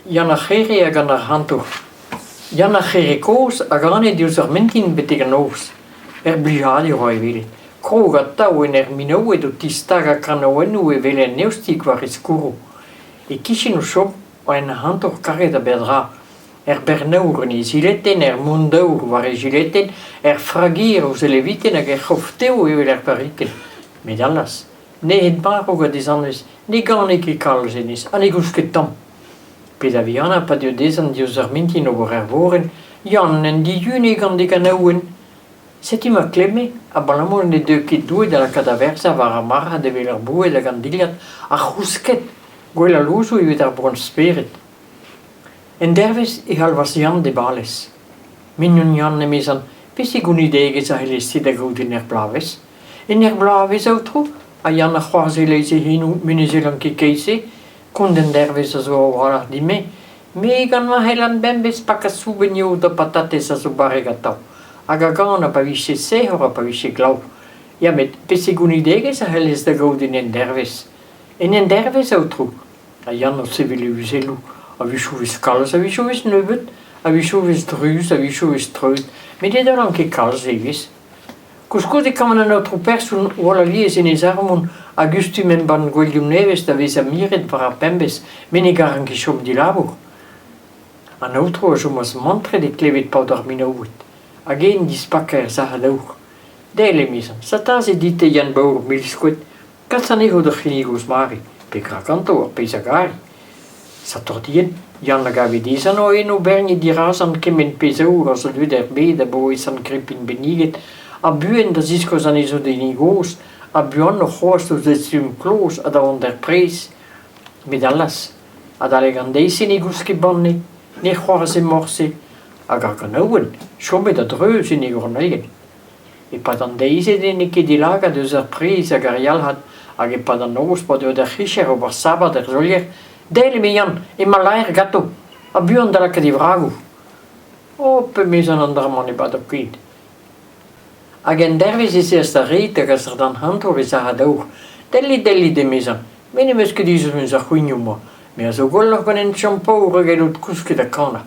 Yann ar C'here hag an arc'hantour. Yann ar C'here kozh a gane diouzh ar mintin betek an noz. Ur blijadur oa e welet. Krog atav en ur minaoued o tistagañ kanaouennoù evel un eostig war e skourroù. E-kichen o chom oa un arc'hantour karget a beadra. Er bernaour en e jiletenn, er mondaour war e jiletenn, er fragier ouzh e levitenn hag er c'hof tev evel er barrikenn. Met allaz, Nec'het-marv gant e zanvez, ne gane ket kalz hennezh ha ne gousk ket tamm. Pe da vihanañ pa deu dezhañ diouzh ar mintin ober er vorenn, Yann en dihune gant e ganaouenn. Setu ma klemme, abalamour ne deu ket Doue da lakaat da verzañ war ar marc'had evel ar boued hag an dilhad, ar c'housked, gwellañ louzoù evit ar boan-spered. Endervezh e c'halvas Yann d'e balez. Mignon Yann, emezan, peseurt gounidegezh a c'hellez-te da gaout en ur bloavezh? En ur bloavezh, aotrou, ha Yann a c'hoarzhe e-leizh e c'henoù met ne sellan ket keit-se, kont endervezh a zo a-walc'h din-me. Me gant ma c'hellan bemdez pakañ soubenn yod ha patatez a zo barrek atav. Hag a gan pa vije sec'hor ha pa vije glav. Ya met peseurt gounidegezh a c'hellez da gaout en endervezh? En endervezh, aotrou, ha Yann o sevel e vuzelloù, a-wechoù 'vez kalz, a-wechoù 'vez nebeut, a-wechoù 'vez druz, a-wechoù 'vez treut, met ne daolan ket kalz ivez. Koulskoude e kavan an aotrou person gwall alies en e sarmon a gustum embann gouelioù nevez da vezañ miret war ar pemdez met ne garan ket chom dilabour. An aotrou a chomas mantret e klevet paotr ar Minaoued hag eñ dispakañ er sac'had aour. Del, emezañ, satañ e dit-te Yann Baour mil skoed, Kas anezho d'ur c'hinnig ouzh Mari, pe gra ganto ar pezh a gari. Satordien, Yann a gave dezhañ oa eno berniet dirazan kement pezh aour a zo deuet er bed abaoe Sant Krepin benniget, ha buan da ziskouez anezho d'e hini gozh, ha buanoc'h c'hoazh ouzh e stumm kloz ha da vont er prez. Met allaz, adalek an deiz-se ne gouske banne, ne c'hoarzhe morse, hag ar ganaouenn chomet a-dreuz en e gornailhenn. E-pad an deiz-se n'eo ket e lagad eus ar priz hag ar yalc'had hag e-pad an noz pa deu d'ar c'hicher ober sabad er solier, Del, eme Yann, emañ laer ganto, ha buan da lakaat e vragoù. Hop, emezan an dra-mañ ne bado ket. Hag endervezh ez eas d'ar red da gas d'an hantour e sac'had aour. Dellit, dellit, emezañ, me n'em eus ket ezhomm eus ar c'houignoù-mañ, me a zo gwelloc'h ganen chom paour eget out kousket ha kanañ.